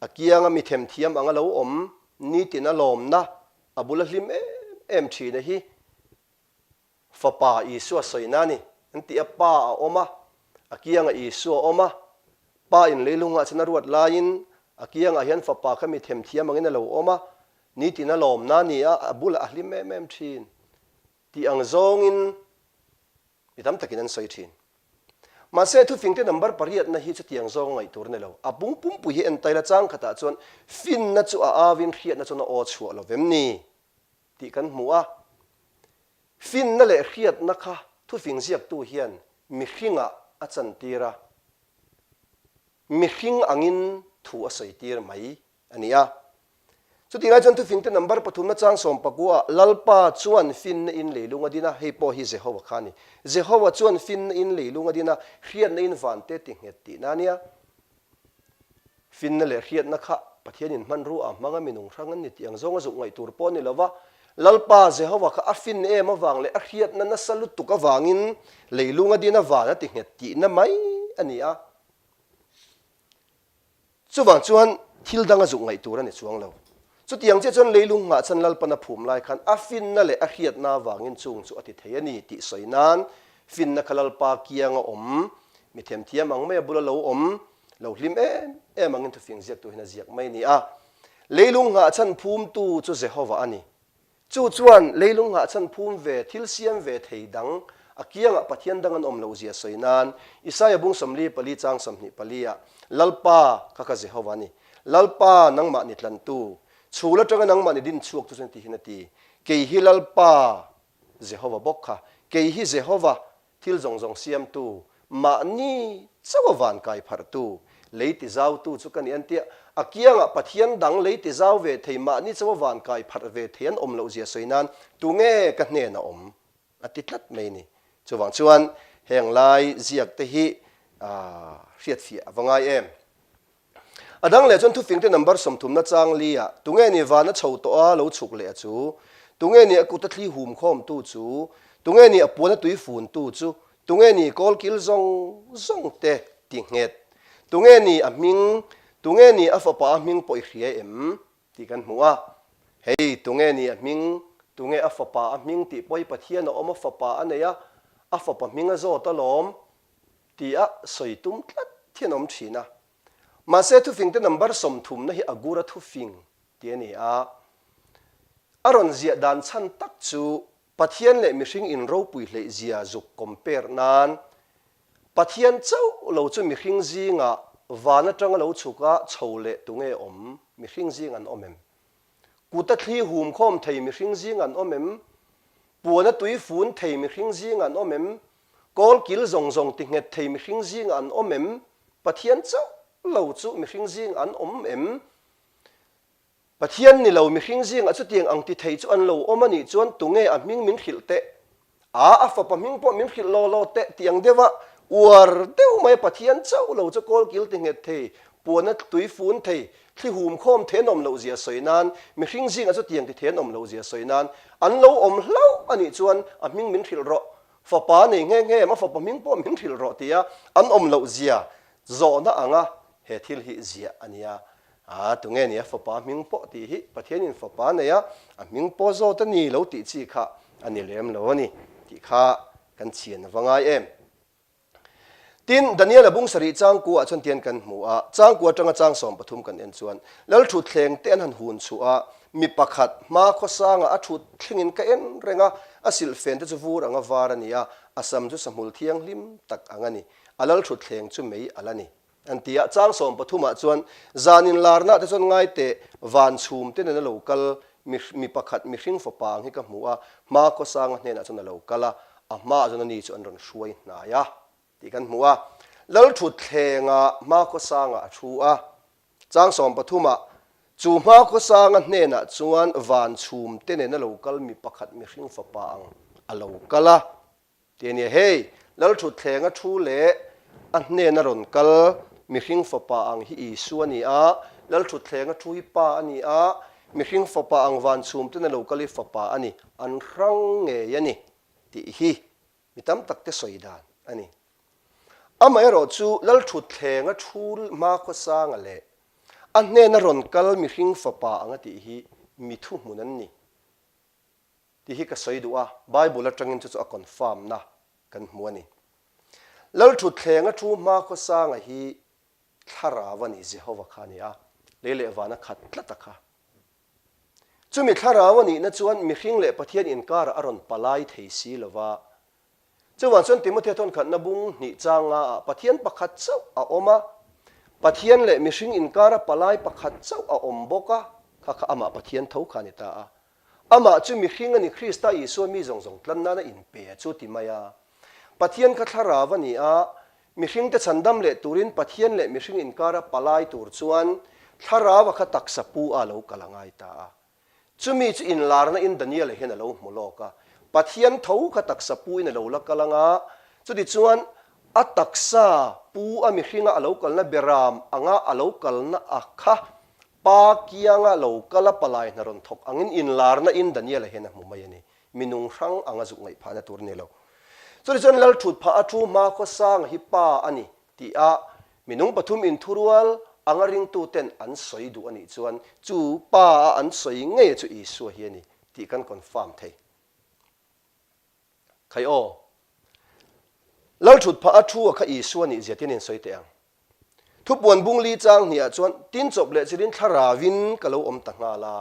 a kianga mi themthiam anga lo awm nitin a lawmna a bula hlim em em thin a hi Fapa Isua sawina a ni. An ti a, Pa a awm a, a kiangah Isua a awm a, Pa in leilungah chuan a ruat laiin a kiangah hian Fapa kha mi themthiam angin a lo awm a, nitin a lawmna a ni a, a bulah a hlim em em thin tih ang zawngin mi tam takin an sawi thin. Mahse, thufingte number pariatna hi chutiang zawng a ngaih tur a ni lo. A bung pumpui hi entaila chang khatah chuan finna chu a auin hriatna chuan a aw chhuah lo vem ni tih kan hmu a. Finna leh hriatna kha thufing ziaktu hian mihringah a chantir a, mihring angin thu a sawitir mai a ni a. Chutih lai chuan thufingte number pathumna chang sawmpakua Lalpa chuan finna in leilung a din a, hei pawh hi Jehova kha a ni. Jehova chuan finna in leilung a din a, hriatna in vante ti nghet tihna a nia. Finna leh hriatna kha Pathianin hmanrua a hmang a, minung hrang an ni tih ang zawng a zuk ngaih tur pawh a ni lo va. Lalpa Jehova kha a fin em avang leh a hriatna nasa lutuk avangin leilung a din a, van a ti nghet tihna mai a ni a. Chuvang chuan thil dang a zuk ngaih tur a ni chuang lo. Chutiang chiah chuan leilung nghah chan Lalpan a phum lai khan a finna leh a hriatna avangin chung chu a ti thei a ni tih sawi nan finna kha Lalpa kianga awm, mi themthiam ang mai a bula lo awm, lo hlim em em angin thufing ziaktu hian a ziak mai a ni a. Leilung nghah chan phumtu chu Jehova a ni. Chu chuan leilung nghahchhan phum ve, thil siam ve thei dang, a kiangah Pathian dang an awm loh zia sawi nan, Isaia bung 44 chang 24 ah, Lalpa, kha kha Jehova a ni. Lalpa, nangmah ni tlantu, chhul atanga nangmah ni din chhuak chu chuan ti hian a ti, Kei hi Lalpa, Jehova bawk kha, kei hi Jehova, Thil zawng zawng siamtu, mahni chauh a van kai pharhtu, lei tizautu chu ka ni an tia. A kiangah Pathian dang lei tizau ve thei, mahni chauh a van kai pharh ve thei an awm loh zia sawi nan tunge ka hnen a awm? a ti tlat mai ni. Chuvang chuan heng lai ziak te hi hriatfiah a va ngai em? A dang leh chuan thufingte number sawmthumna chang li ah tunge ni vana chho tawh a lo chhuk leh a chu? Tunge ni a kut a thli hum khawmtu chu? Tunge ni a puan a tui funtu chu? Tunge ni kawl kil zawng zawng te ti nghet? Tunge ni a hming? Tunge ni a fapa a hming pawh i hria em? tih kan hmu a. Hei, tunge ni a hming? Tunge a fapa a hming tih pawh hi Pathian a awm a fapa a nei a, a fapa hming a zawt alawm ti a sawi tum tlat hian a awm thin a. Mahse thufingte number sawmthumna hi Agura thufing ti a ni a. A rawn ziah dan chhan tak chu Pathian leh mihring inropui hleih zia zuk compare nan Pathian chauh lo chu mihring zingah van atanga lo chhuk a chho leh tunge awm mihring zing an awm em? Kut a thli hum khawm thei mihring zing an awm em? Puan a tui fun thei mihring zing an awm em? Kawl kil zawng zawng ti nghet thei mihring zingah an awm em? Pathian chauh lo chu mihring zingah an awm em? Pathian ni lo mihring zingah chutiang ang ti thei chu an lo awm a nih chuan tunge a hming min hrilh teh? A, a fapa hming pawh min hrilh law law teh tih ang deuha uar deuh mai Pathian chauh lo chu kawl kil ti nghet thei, puana tui fun thei, thli hum khawm thei an awm loh zia sawi nan, mihring zingah chutiang ti thei an awm loh zia sawi nan an lo awm hlauh a nih chuan a hming min hrilh rawh. Fapa nei nghe nghe em, a fapa hming pawh min hrilh rawh tia an awm loh zia zawhna anga he thil hi ziah a nia. A, tunge ni a fapa hming pawh tih hi Pathianin fapa nei a, a hming pawh zawt a ni lo tih chi kha a ni lem lo a ni tih kha kan chhian a va ngai em. Tin, Daniel-a bung sarih changkua ah chuan tian kan hmu a, changkua atanga chang 13 kan en chuan, Lal thutthleng te an han hun chhuah a, mi pakhat hma khawsangah a thut thlengin ka en reng a, a silhfen te chu vur anga var a ni a, a sam chu sahmul thianghlim tak ang a ni, a lal thutthleng chu mei a la ni. An ti a, chang 13 ah chuan, Zan inlarna te chuan ngai teh, van chhum te nen a lo kal, mi mi pakhat mihring fapa ang hi ka hmu a, hma khawsanga hnenah chuan a lo kal a, a hmaah chuan ani chu an rawn hruai hnai a tih kan hmu a. Lalthutthlengah hma khawsangah a thu a, chang 13 ah, Chu hma khawsanga hnenah chuan van chhum te nen a lo kal mi pakhat mihring fapa ang a lo kal a tih a nia. Hei, Lalthutthleng a thu leh a hnena rawn kal mihring fapa ang hi Isua a ni a, Lalthutthleng a thu hi Pa a ni a, mihring fapa ang van chhum ten a lo kal hi fapa a ni, an hrang ngei a ni tih hi mi tam tak te sawi dan a ni. Amaherawh chu Lalthutthleng a thu hma khawsanga leh a hnena rawn kal mihring fapa ang a tih hi mi thuhmun an ni. Tih hi ka sawi duh a, Bible atangin chu chu a confirm na kan hmu a ni. Lalthutthleng a thu hma khawsanga hi thlarau a ni, Jehova kha a ni a, lei leh van a khat tlat a kha. Chumi thlarau a nihna chuan mihring leh Pathian inkarah a rawn palai thei si lo va. Chuvang chuan Timothea thawnkhatna bung hnih chang nga ah Pathian pakhat chauh a awm a, Pathian leh mihring inkara palai pakhat chauh a awm bawk a, kha kha amah Pathian tho kha a ni ta a. Amah chu mihring a ni Krista Isua mi zawng zawng tlan nana inpe a chu ti mai a. Pathian kha thlarau a ni a, mihringte chhandam leh turin Pathian leh mihring inkara palai tur chuan thlarau a kha taksa pu a lo kal a ngai ta a. Chumi chu inlarna in Daniel-a hian a lo hmu lawk a, Pathian tho kha taksa pu in a lo la kal ang a, chutichuan a taksa pu a mihringa a lo kalna beram anga a lo kalna a kha pa kianga lo kal a palai hna rawn thawk angin inlarna in Daniel-a hian a hmu mai a ni. Mi nung hrang anga zuk ngaih phahna tur a ni lo. Chutichuan Lalthut phah a thu hma khawsanga hi pa a ni tih a Minung pathum inthurual anga ringtuten an sawi duh a nih chuan chu pa a an sawi ngei chu Isua hi a ni tih kan confirm thei. Khai aw. Lalthut phah a thu a kha Isua nih zia tin in sawi teh ang. Thupuan bung li chang hnih ah chuan tin chawp leh chilin thlaravin ka lo awm ta nghal a.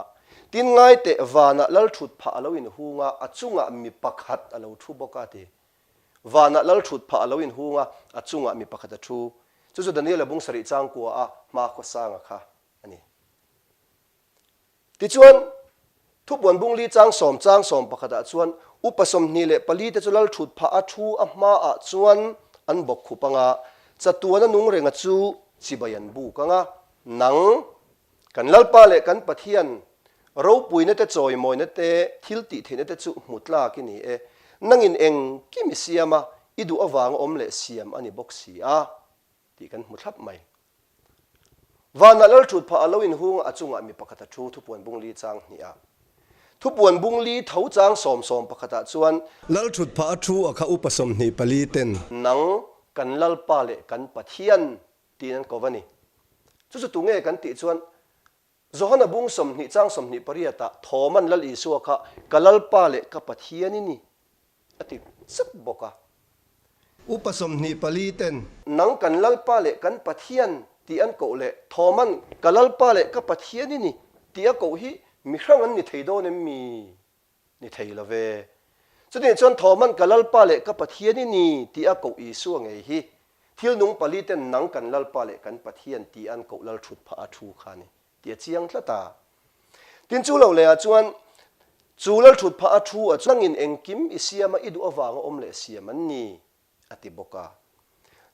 Tin ngai teh vanah lalthut phah a lo inhung a, a chungah mi pakhat a lo thu bawk a ti. Vanah lal thut phah a lo inhung a, a chungah mi pakhat a thu. Chu chu Daniela bung sarih changkua a hma khawsanga kha a ni. Tichuan, thupuan bung li chang sawm chang sawm pakhatah chuan upa 24 te chu lal thut phah a thu a hmaah chuan an bawk khup ang a, chatuana nung renga chu chibai an buk ang a, nang, Kan Lalpa leh kan Pathian ropuina te chawimawina te thil tih theihna te chu hmu tlak i ni e. Nangin engkim i siam a, i duh avanga awm leh siam a ni bawk si a, tih kan hmu thlap mai. Vanah Lalthut phah a lo inhung a, a chungah mi pakhat a thu thupuan bung li chang hnih a. Thupuan bung li tho chang sawm sawm pakhatah chuan. Lalthut phah a thu a kha upa 24 ten. Nang kan Lalpa leh kan Pathian tiin an ko va ni. Chu chu tunge kan tih chuan Johana bung 20 chang 28 ah Thoman Lal Isua kha ka Lalpa leh ka Pathian i ni a ti chep bawk a. Upa 24 ten. Nang kan Lalpa leh kan Pathian tih an koh leh Thoman ka Lalpa leh ka Pathian i ni tih a koh hi mi hrang an ni thei dawn em mi? Ni thei lo ve. Chutiang chuan Thoman ka Lalpa leh ka Pathian i ni tih a koh Isua ngei hi thil nung pali ten nang kan Lalpa leh kan Pathian tih an koh lal thut phah a thu kha a ni tih a chiang tlat a. Tin chu lo lehah chuan chu lal thut phah a thu a chu nangin engkim i siam a i duh avanga awm leh siam an ni a ti bawk a.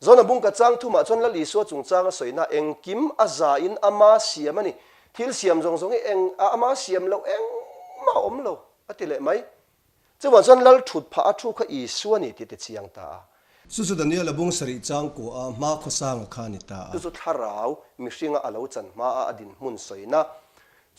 Zona bungka chang thumah chuan Lal Isua chungchang a sawina engkim a zain ama siam a ni. Thil siam zawng zawng hi eng a ama siam loh engmah a awm lo a ti leh mai. Chuvang chuan Lal thut phah a thu kha Isua a ni tih a ti chiang ta a. Chu chu Daniel-a bung sarih chang kuah a hma khawsanga kha a ni ta a. Chu chu thlarau mihringa a lo chan hma a a dinhmun sawina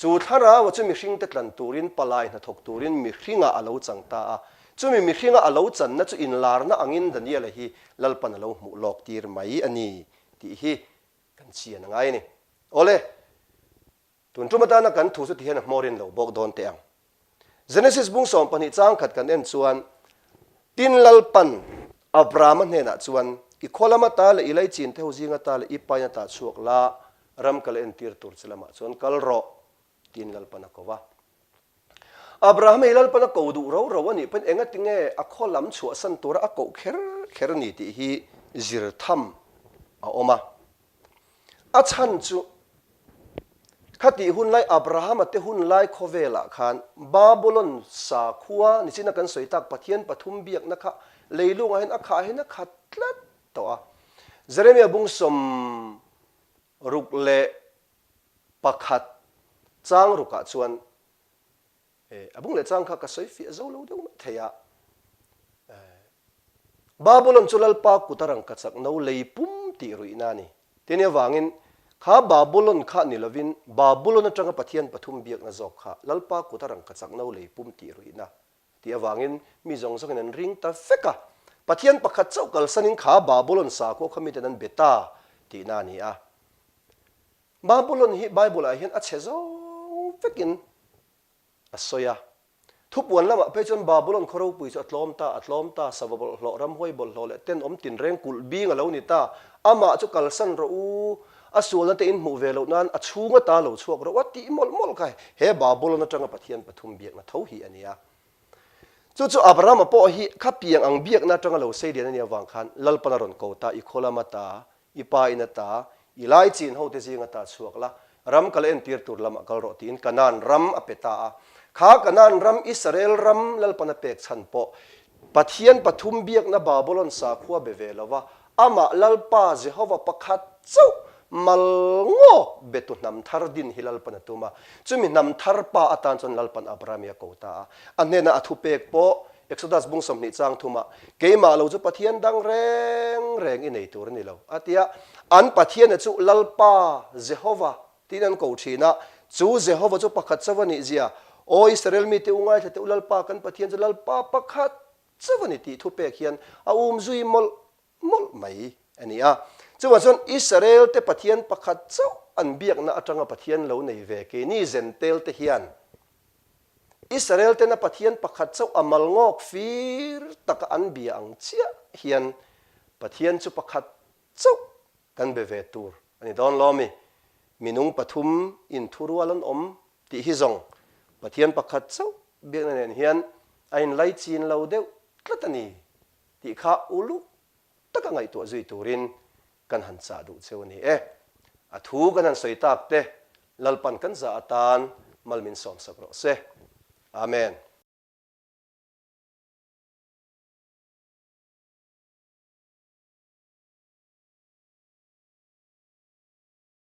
Chu thlarau chu mihringte tlan turin palai hnathawk turin mihringah a lo chang ta a. Chumi mihringa a lo channa chu inlarna angin Daniela hi Lalpan a lo hmuh lawk tir mai a ni tih hi kan chian a ngai a ni. Awle, tun tum atana kan thu chu tihian a hmawrin lo bawk dawn teh ang. Genesis bung 12 chang khat kan en chuan, Tin Lalpan Abrahama hnenah chuan, I khaw lama ta leh i leichin te ho zinga ta leh i paina ta chhuak la, ram kal entir tur che lamah chuan kal rawh, tiin Lalpan a ko va. Abrahama hi Lalpan a ko duh ro ro a nih pawhin engati nge a khaw lam chhuahsan tura a koh kher kher a ni tih hi zir tham a awm a. A chhan chu khatih hun lai Abrahama te hun lai khawvelah khan Babylon sakhua nichina kan sawi tak Pathian pathum biakna kha leilungah hian a khah hian a khat tlat tawh a. Jeremia bung 61 chang rukah chuan a bung leh chang kha ka sawi fiah zo lo deuh mai thei a. Babylon chu Lalpa kut a rangka chak no lei pum tih ruihna a ni. Tin avangin kha Babylon kha ni lovin Babylon atanga Pathian pathum biakna zawk kha Lalpa kut a rangka chak no lei pum tih ruihna tih avangin mi zawng zawngin an ring ta vek a. Pathian pakhat chauh kalsanin kha Babylon sakhua kha miten an be ta tihna a ni a. Babylon hi Bible ah hian a chhe zawng vekin a sawi a. Thupuan lamah phei chuan Babylon khaw ropui chu a tlawm ta, a tlawm ta, sava bawlhhlawh, ramhuai bawlhhlawh leh tenawm tinreng kulh bing a lo ni ta. Amah chu kalsan rawh u, a sualna te in hmuh ve loh nan a chhunga ta lo chhuak rawh u a tih mawlh mawlh kha he Babylon atanga Pathian pathum biakna tho hi a ni a. Chu chu Abrahama pawh hi kha piang ang biakna atanga lo sei lian a nih avang khan Lalpan a rawn ko ta, I khaw lam ata, i pa in ata, i lai chin hote zing ata chhuak la, ram kal entir tur lamah kal rawh tiin Kanaan ram a pe ta a. Kha Kanaan ram Israel ram Lalpan a pek chhan pawh Pathian pathum biakna Babylon sakhua be ve lova, amah Lalpa Jehova pakhat chauh mal ngawk betu hnam thar din hi Lalpan a tum a. Chumi hnam thar pa atan chuan Lalpan Abraham-i a ko ta a. A hnena a thupek pawh Exodus bung 20 chang thumah, Keimah lo chu Pathian dang reng reng i nei tur a ni lo, a ti a. An Pathiana chu Lalpa Jehova Tiin an ko thin a, chu Jehova chu pakhat chauh a nih zia, Aw Israel mite u ngaithla teh u, Lalpa kan Pathian chu Lalpa pakhat chauh a ni tih thupek hian a um zui mawlh mawlh mai a ni a. Chuvang chuan Israel te Pathian pakhat chauh an biakna atanga Pathian lo nei ve keini Zentel te hian Israel tena Pathian pakhat chauh a mal ngawk fir taka an bia ang chiah hian Pathian chu pakhat chauh kan be ve tur a ni dawn lo mi? Minung pathum inthurual an awm tih hi zawng Pathian pakhat chauh biakna nen hian a inlaichin lo deuh tlat a ni tih kha uluk taka ngaihtuah zui turin kan han chah duh cheu a ni e. A thu kan han sawi tak te Lalpan kan zah atan mal min sawmsak rawh se. Amen.